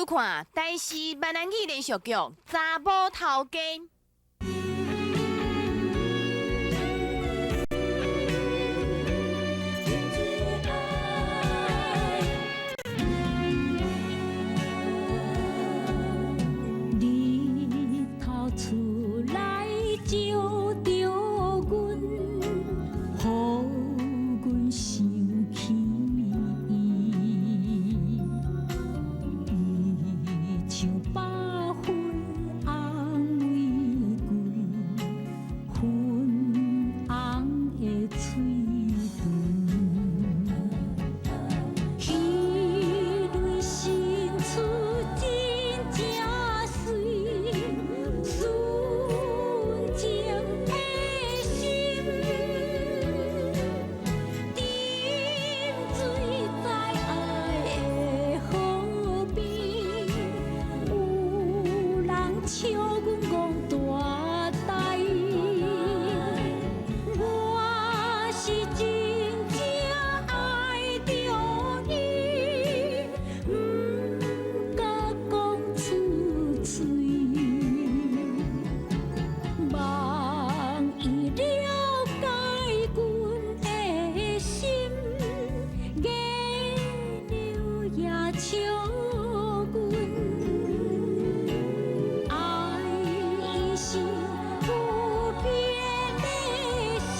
看台視閩南語連續劇《查某頭家》。日頭出來照著阮，予阮想起伊，伊像百分紅玫瑰，粉紅的喙唇，彼蕊伸出真正媠，純情的心，沉醉在愛的河邊，有人笑阮戇大呆，我是真正愛著伊，毋敢講出喙。望伊了解阮的心，月娘也笑阮，愛是不變的心，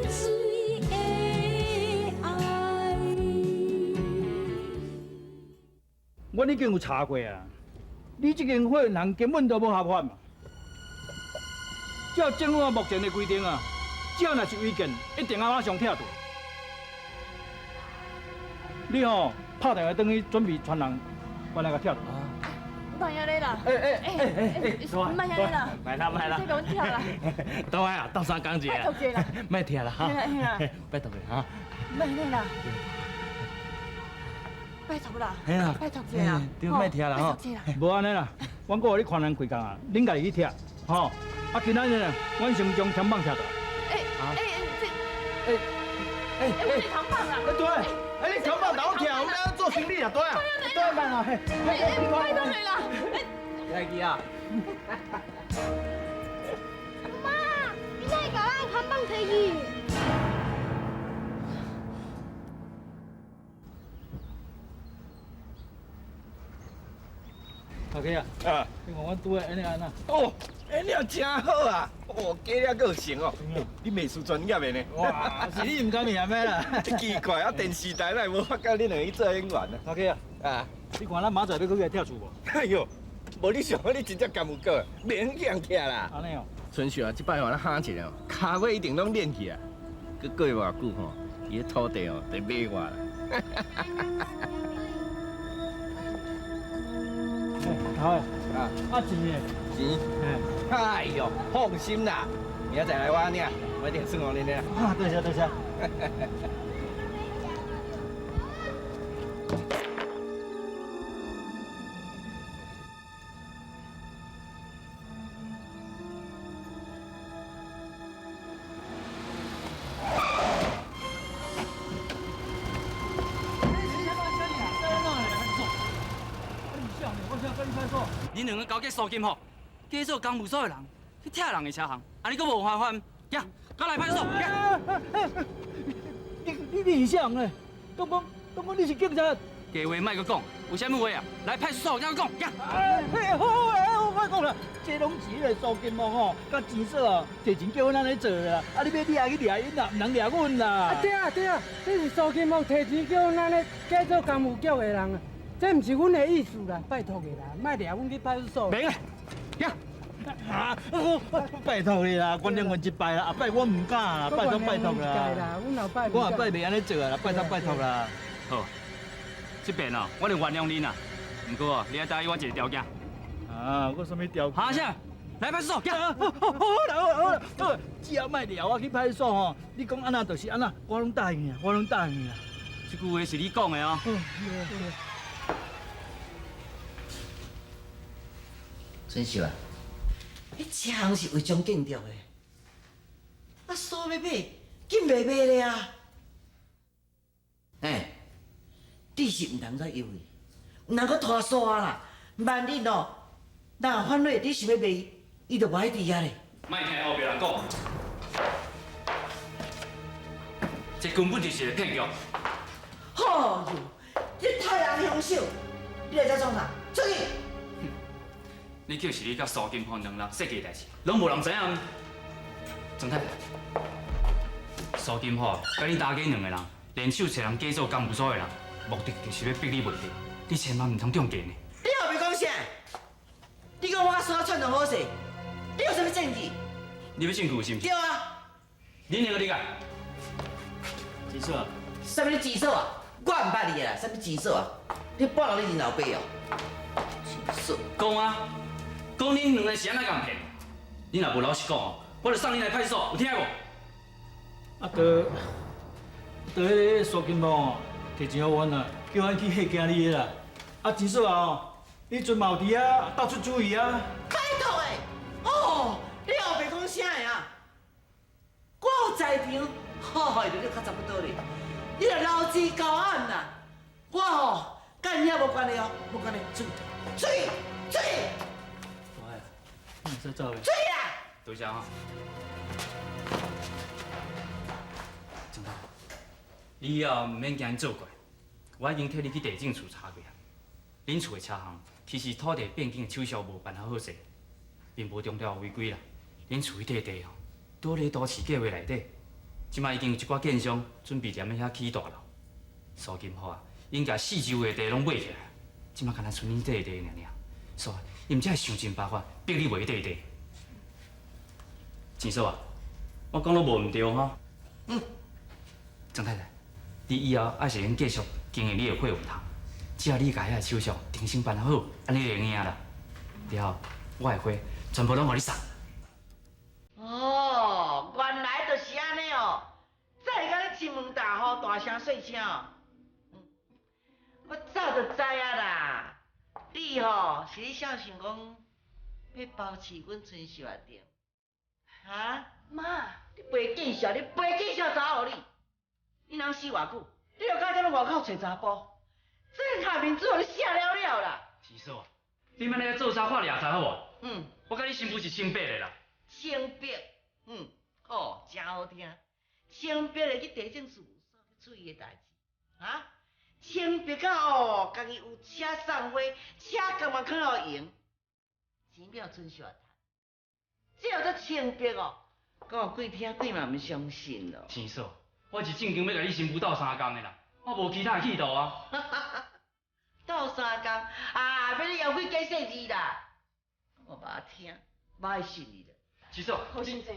沉醉的愛。阮已經有查過啊，你這間貨源行根本就無合法嘛。照政府目前的規定啊，只要若是違建，一定愛馬上拆除。你吼拍電話轉去準備傳人過來共拆除。莫按呢啦！欸欸欸欸欸，莫按呢啦！莫啦莫啦，這共阮拆啦！倒來啊，鬥相共一下。拜託一下啦！莫拆啦哈！拜託一下哈！莫按呢啦！拜託啦！拜託一下啦！對，莫拆啦吼！無按呢啦，阮閣予你寬人幾工啊，恁家己去拆，吼！啊，今仔日呢，阮先將鐵板拆掉。欸欸這，欸欸欸，我是鐵板啦！欸對，欸你鐵板哪有拆？阮們做生理啊，對啊，對啊，慢啊，嘿，拜託你啦！來去啊！媽，你哪會共咱看板提去？頭家啊，啊，你看阮拄的演了按怎？哦，演了真好啊！哦，加了閣有成哦。你美術專業的呢？哇，是你毋敢名咩啦？奇怪啊，電視台哪會無發覺恁兩個去做演員啊？頭家啊，啊，你看咱明仔載欲閣去拆厝無？哎喲，無你想你真正甘有過，免去人拆啦。按呢哦。春秀啊，這擺予咱哈一下哦，跤尾一定攏練起來。閣過無偌久吼，伊个土地哦，就賣我啦。好啊，啊錢呢？錢？哎喲，放心啦，明仔載來我領，我一定算予恁的。啊，多謝多謝。恁兩个勾結蘇金福，假做公務所的人去拆人的車行，按呢閣無犯法？行，佮來派出所。你是啥人咧？敢講敢講你是警察？假話莫閣講，有啥物話啊？來派出所佮我講。行。哎，好啊，我莫講啦，這攏是彼個蘇金福吼，佮錢所啊，提錢叫阮按呢做啦。啊，你欲掠去掠𪜶啦，毋通掠阮啦。啊對啊對啊，這是蘇金福提錢叫阮按呢假做公務局的人啊。這毋是阮的意思啦，拜託你啦，莫掠阮去派出所。免啊，行。啊，拜託你啦，原諒阮一擺啦，後擺我毋敢啦，拜託拜託啦。我後擺袂按呢做啊啦，拜託拜託啦。好，這遍哦，我就原諒恁啦。毋過哦，你愛答應我一個條件。啊，我啥物條件？哈啥？來派出所。好啦好啦好啦，好，只要莫掠我去派出所吼，你講按怎就是按怎，我攏答應你啊，我攏答應你啊。這句話是你講的哦。春秀啊，彼車行是違章建築的，啊，所欲買，緊袂賣咧啊！嘿，你是毋通再犹豫，毋通阁拖沙啦。萬一哦，若反悔你想欲賣伊，伊就無愛佇遐咧。莫聽後壁人講，這根本就是一個騙局。好喲，你太陽凶手，你來這創啥？出去！你就是你佮蘇金鳳兩人設計的代誌，攏無人知影。曾太太，蘇金虎佮恁大家兩个人聯手揣人假做工務所的人，目的就是欲逼你賣地，你千萬毋通中計呢。你後壁講啥？你講我佮蘇串通好勢，你有啥物證據？你欲證據是毋是？對啊。恁兩個你講。錢嫂啊，啥物錢嫂啊？我毋捌你啦，啥物錢嫂啊？你半人你認老爸哦？錢嫂。講啊，講恁兩个是按怎共騙？你若無老實講哦，我就送恁來派出所，有聽無？啊，就就彼个蘇金鳳提錢予阮啊，叫阮去嚇驚你的啦。啊，錢嫂啊，你彼陣嘛有佇遐鬥出主意啊。拜託的，哦，你後壁講啥的啊？我有在場，吼，就你較差不多咧。你若勞資交案啦，我吼佮𪜶遐無關係哦，無關係，出去，出去，出去。大海，你會使走的。出去啦！多謝哈。曾太，你以後毋免驚𪜶作怪，我已經替你去地政處查過啊。恁厝的車行其實土地變更的手續無辦好勢，並無重大違規啦。恁厝彼塊地吼，倒咧都市計畫內底，這擺已經有一寡建商準備踮咧遐起大樓。蘇金虎啊，𪜶共四周的地攏買起來，這擺干焦賰恁這塊地爾爾，所以𪜶才會想盡辦法逼你賣這塊地。錢嫂啊，我講攏無毋對吼。嗯。曾太太，你以後還是會用繼續經營你的貨運行，只要你共遐个手續重新辦好，按呢就會贏啦。了後，我的貨全部攏予你送。哦，原來就是按呢哦，才會共你親門大呼大聲細聲哦。我早就知影啦，你吼是咧想想講欲包飼阮春秀啊對？哈？媽，你袂見笑，你袂見笑查予你？你通死偌久？你又敢踮咧外口揣查埔？這下面子予你寫了了啦！錢嫂啊，你莫咧做啥發掠財好無？嗯。我佮你新婦是清白的啦。清白，嗯，好，真好聽。清白的去地政事務所去處理的代誌，哈？清白到哦，家己有車送花，車甘願囥予用，錢欲予春秀趁，這叫做清白哦。講鬼聽鬼嘛毋相信咯。錢嫂，我是正經欲共你新婦鬥相共的啦，我無其他的企圖啊。鬥相共啊，欲你用幾假細字啦？我無愛聽，無愛信你啦。錢嫂，何先生，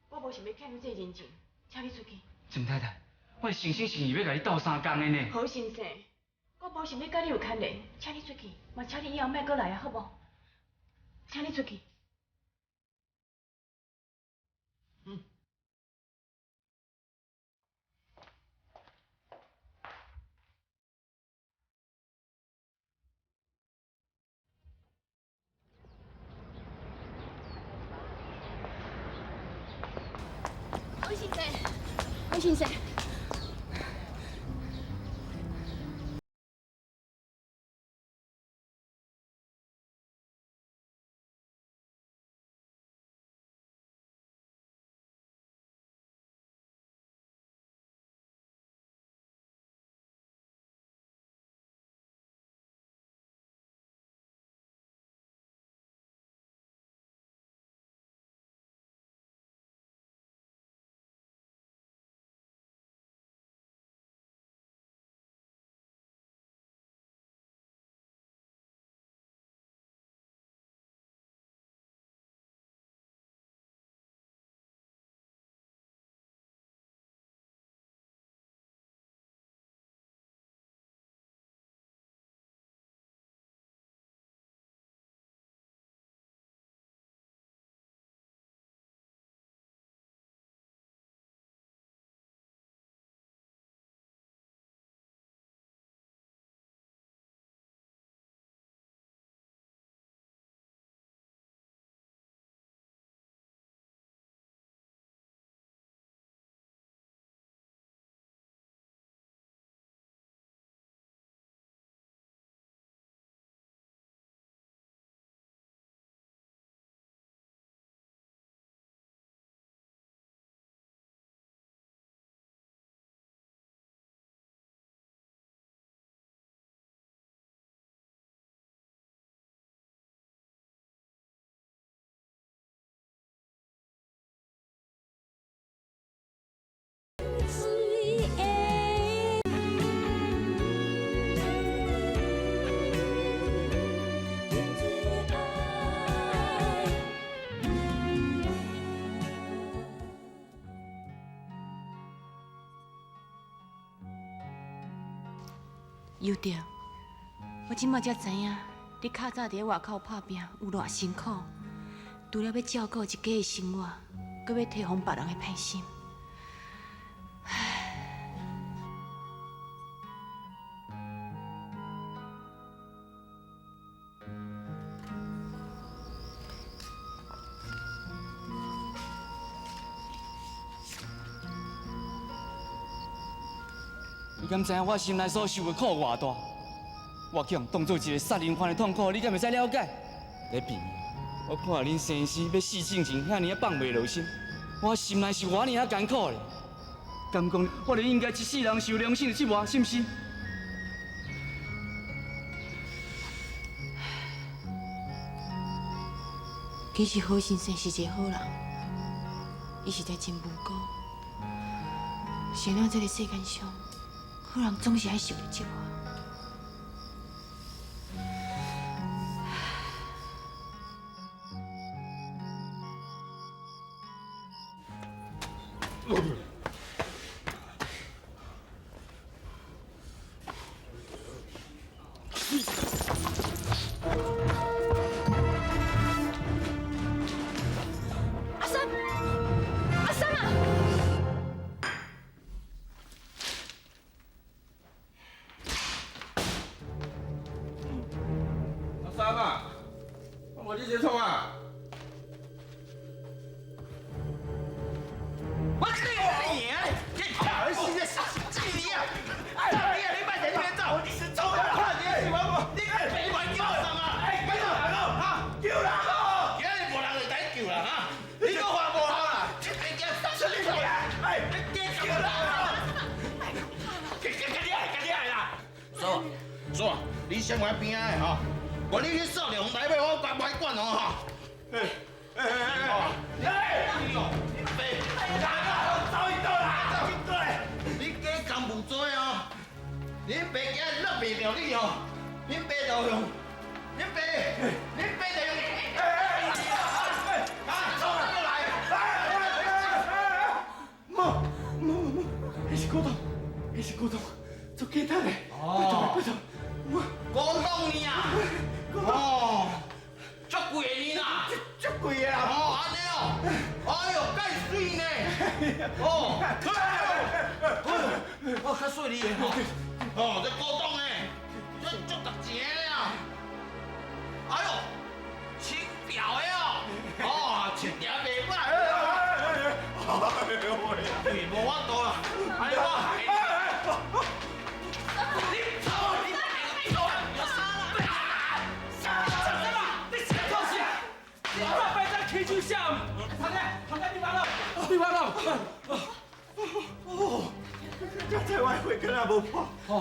我無想欲欠你這人情，請你出去。曾太太，我是誠心誠意欲共你鬥相共的呢。何先生，我無想欲佮你有牽連，請你出去，嘛請你以後莫閣來啊，好無？請你出去。嗯。何先生，何先生。尤德，我這擺才知影，你較早佇咧外口拍拚有偌辛苦，除了欲照顧一家的生活，閣欲提防別人的歹心。唉。你敢知影我心内所受的苦偌大？我去予人当做一个杀人犯的痛苦，你敢会使了解？伫病院，我看恁先生欲死进前遐尔仔放袂落心，我心内是偌尔仔艰苦咧。敢讲我就应该一世人受良心的折磨，是毋是？其实何先生是一个好人，伊实在真无辜。是按怎这个世间上，好人总是爱受著折磨。阿三，阿三啊！阿三啊，我你这创啊？我你赢，你跑死这死你啊！哎，你啊，你别在这边走，你是走啊！快点，你别玩叫什么？哎，别走，哈，救人哦！今日无人会来救啦，哈！你阁还无好啦？你别惊，出你来！哎，你别救人啊！赶紧来，赶紧来啦！嫂，嫂，你先我边仔的吼，我你去扫着红台尾，我袂管哦吼。哎哎哎哎！你别，来啦，走伊倒啦，走伊倒来！你假公务做哦，恁爸今日落袂着你哦，恁爸就用，恁爸，恁爸就用。哎哎哎！啊，走过来，来来来！妈妈妈，彼是古董，彼是古董，足简单的，拜托拜托。古董呢啊？哦，足贵的呢啦，足贵的啦！哦，按呢哦，哎哟，盖媠呢！哦，哦，较细腻的吼，哦，这古董的，这足值钱的啊！哎哟，清朝的哦，哦，一点袂歹。对，无法度啦，哎我。你走，你走啊！你拜在起手下，唐太，唐太，你完了，你完了！哦，刚才我血敢若无破。哦，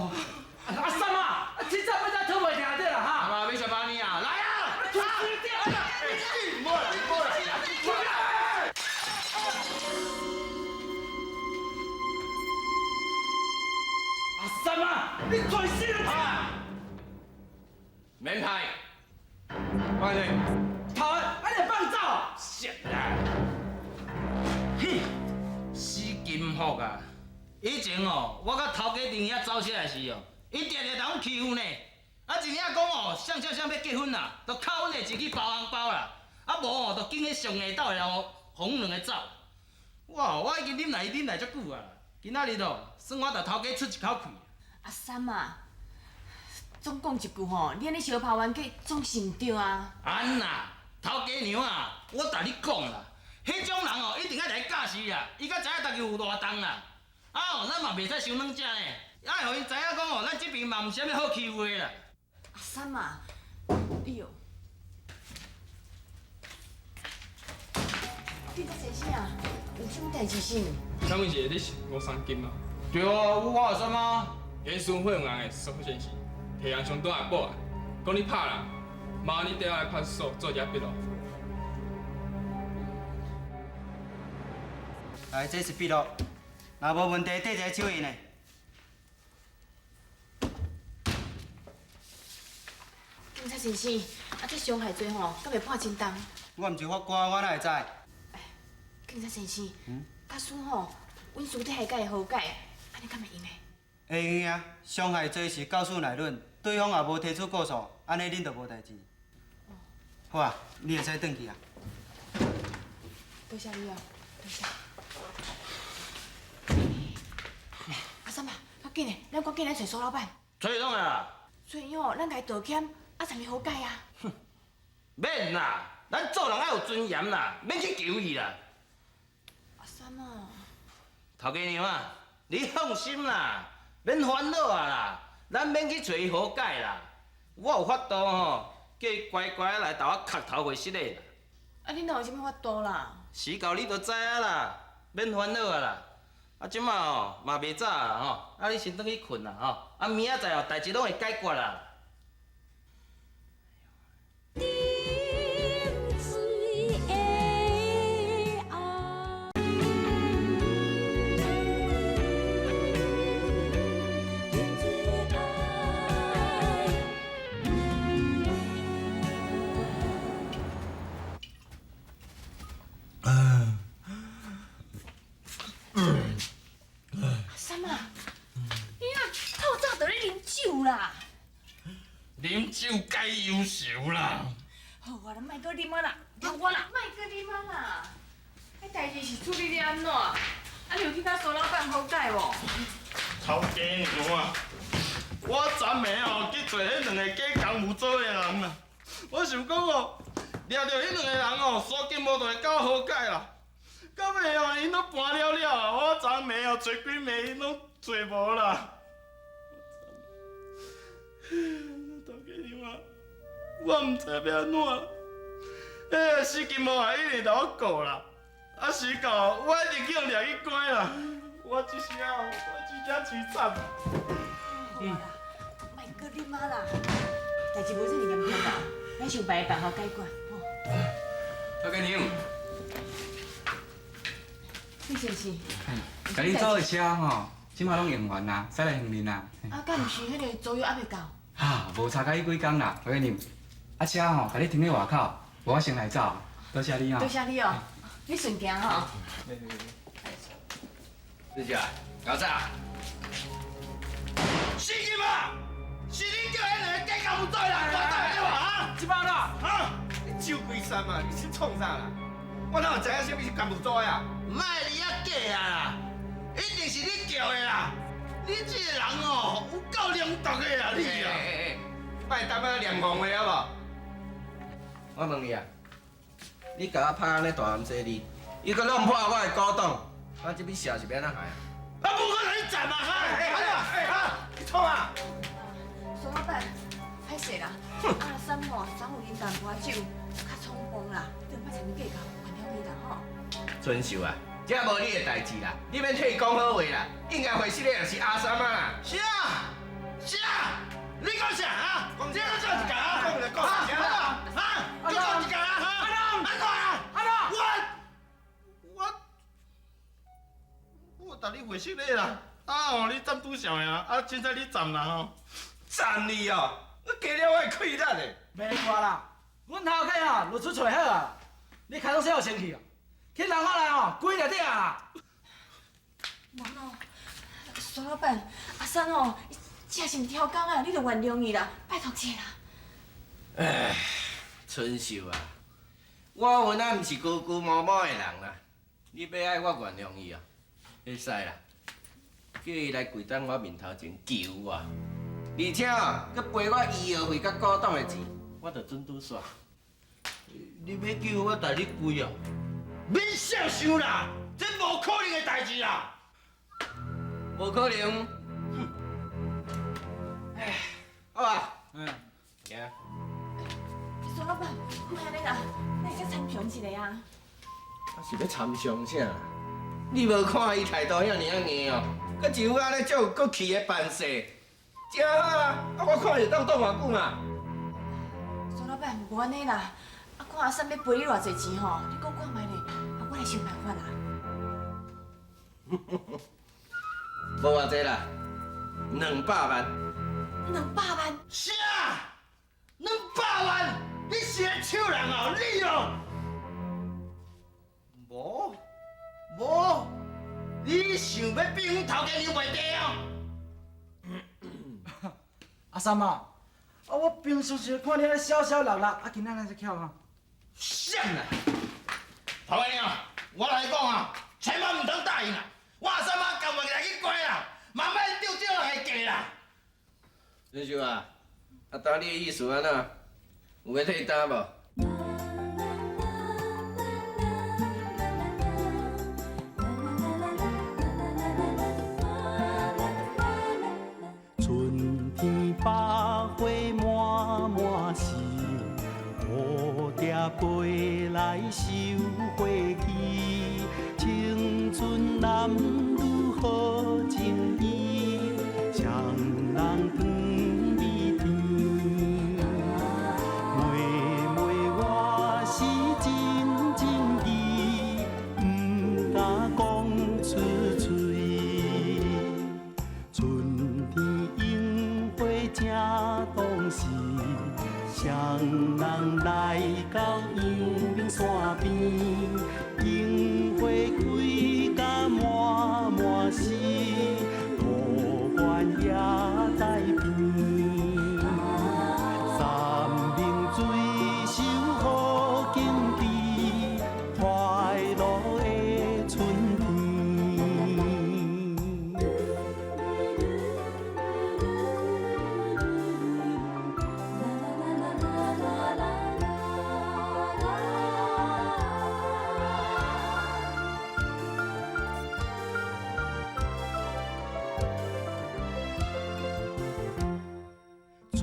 阿三啊，这早要再讨袂听对啦哈。阿妈，要什么呢啊？来啊！出掉啦！无啦，无啦，阿三啊，你拽死了！免拍，快点！头，啊你放走！是啦，哼，死金福啊！以前哦，我佮头家伫遐走车的时哦，伊定定共阮欺负呢。啊，一领讲哦，啥啥啥欲结婚啦，就扣阮的钱去包红包啦。啊，无哦，就拣彼上下斗的人哦，予阮两个走。我已经忍耐伊忍耐足久啊，今仔日哦，算我共头家出一口气。阿三啊，总讲一句吼，你按呢相拍冤家，总是毋对啊。按啦，头家娘啊，我共你讲啦，彼种人哦，一定爱来教示啦，伊才知影家己有偌重啦。啊哦，咱嘛袂使伤软食呢，爱予𪜶知影讲哦，咱这边嘛毋是啥物好欺负的啦。阿三啊，哎哟，警察先生啊，有啥物代志是？请问一下，你是吴三金吗？对啊，我阿三啊。严孙惠文的苏先生，提人上倒来报案，讲你拍人，麻烦你缀我来派出所做一下笔录。来，这是笔录，若无问题，缀一个手印的。警察先生，啊，这伤害罪吼，敢会判真重？我毋是法官，我哪会知？警察先生，假使吼，阮私底下佮伊和解，按呢敢会用的？会用啊，傷害罪是告訴乃論，對方也無提出告訴，按呢恁就無代誌。好啊，你會使轉去啊。多謝你哦，多謝。阿三啊，較緊的，咱趕緊來揣蘇老闆。揣創啊？揣伊哦，咱共伊道歉，啊，才會和解啊。免啦，咱做人愛有尊嚴啦，免去求伊啦。阿三啊，頭家娘啊，你放心啦，免煩惱啊啦，咱免去揣伊和解啦。我有法度吼，叫伊乖乖來投我磕頭回失禮啦。啊，你哪有啥物法度啦？時到你就知影啦，免煩惱啊啦。啊，這馬吼嘛袂早啊吼，啊你先轉去睏啦吼，啊明仔載哦，代誌攏會解決啦。阿三啊，你若透早就咧啉酒啦？啉酒解憂愁啦。好啊，咱莫閣啉啊啦，我啦，莫閣啉啊啦。彼代誌是處理得按怎？啊，你有去佮蘇老闆和解無？頭家娘啊，我昨暝哦去揣彼兩个假工務組的人啦。我想講哦，掠著彼兩个人哦，蘇金毛就會佮我和解啦。到尾哦，𪜶攏搬了了啊！我昨暝哦揣幾暝，𪜶攏揣無啦。頭家娘啊，我毋知欲按怎啦。彼个死金毛啊，一定共我告啦。啊，时到我一定去予掠去關啦。我這聲哦，我真正凄慘。好啊啦，莫閣啉啊啦，代誌無這爾嚴重啦，咱想別个辦法解決吼。頭家娘，李先生，共你租的車吼，這馬攏用完啦，使來還恁啦。啊，敢毋是彼个租約猶未到？哈，無差甲你幾工啦，頭家娘。啊，車吼，共你停咧外口，無我先來走，多謝你哦。多謝你哦，你順行吼。你食，搞啥？死金啊！是恁叫彼兩个假工務組的人來對無啊？這擺啦，哈！你酒鬼三啊！你是創啥啦？我哪有知影啥物是工務組的啊？莫你遐假啊啦！一定是你叫的啦！你這个人哦，有夠黏毒的啊你啊！莫當仔念謊話好無？我問你啊，你共我拍按呢大暗西字，伊閣弄破我的古董，我這筆數是欲按怎還啊？啊，無可能你站啊！哈！哎哈！你創啊？蘇老闆，歹勢啦，阿三吼，昨有啉淡薄仔酒，較衝動啦，你莫參伊計較，原諒伊啦吼。春秀啊，這無你的代誌啦，你免替伊講好話啦，應該回失的也是阿三啊啦。是啊，是啊，你講啥啊？你講啥一個啊？講就講啥啦？哈？你講一個啊？哈？安怎啊？安怎？我逐日回失禮啦，啊哦，你站拄少呀，啊凊彩你站啦吼。讚你哦，你加了我的氣力嘞。袂看啦，阮頭家吼律師揣好啊，你開攏洗予清氣哦，去人我來吼，規個底啊。無咯，蘇老闆，阿三哦，伊真是毋刁工啊，你著原諒伊啦，拜託一下啦。唉，春秀啊，我阮仔毋是龜龜毛毛的人啦，你欲愛我原諒伊哦，會使啦，叫伊來跪佇我面頭前求我。而且哦，閣賠我醫藥費佮古董的錢，我就準拄煞。你欲叫我代你跪哦？免痟想啦，這無可能的代誌啦。無可能。哼。唉，好啊。嗯。行。蘇老闆，莫按呢啦，咱會使參詳一下啊。啊是欲參詳啥？你無看伊態度遐爾仔硬哦，閣一副按呢足有骨氣的扮勢。真好啊！啊，我看會當擋偌久嘛？蘇老闆，無按呢啦，啊，看阿三欲賠你偌濟錢吼，你講看覓咧，啊，我來想辦法啦。無偌濟啦，200萬。200萬？啥？200萬？你是咧笑人哦？你哦？無，無，你想欲變阮頭家娘賣地哦？阿三啊，啊我平常時看你按呢瀟瀟落落，啊今仔日才巧啊。啥啦？彭偉亮，我來講啊，千萬毋通答應啊！我阿三媽甘願來去關啦，嘛莫釣這人的計啦。春秀啊，阿達你的意思按怎？有欲退擔無？春天百花滿滿是，蝴蝶飛來繡花枝，青春男女好情意，雙人糖蜜甜。妹妹我是真情意，毋敢講出喙。春天櫻花正當時，雙人來到陽明山邊，櫻花開甲滿滿是。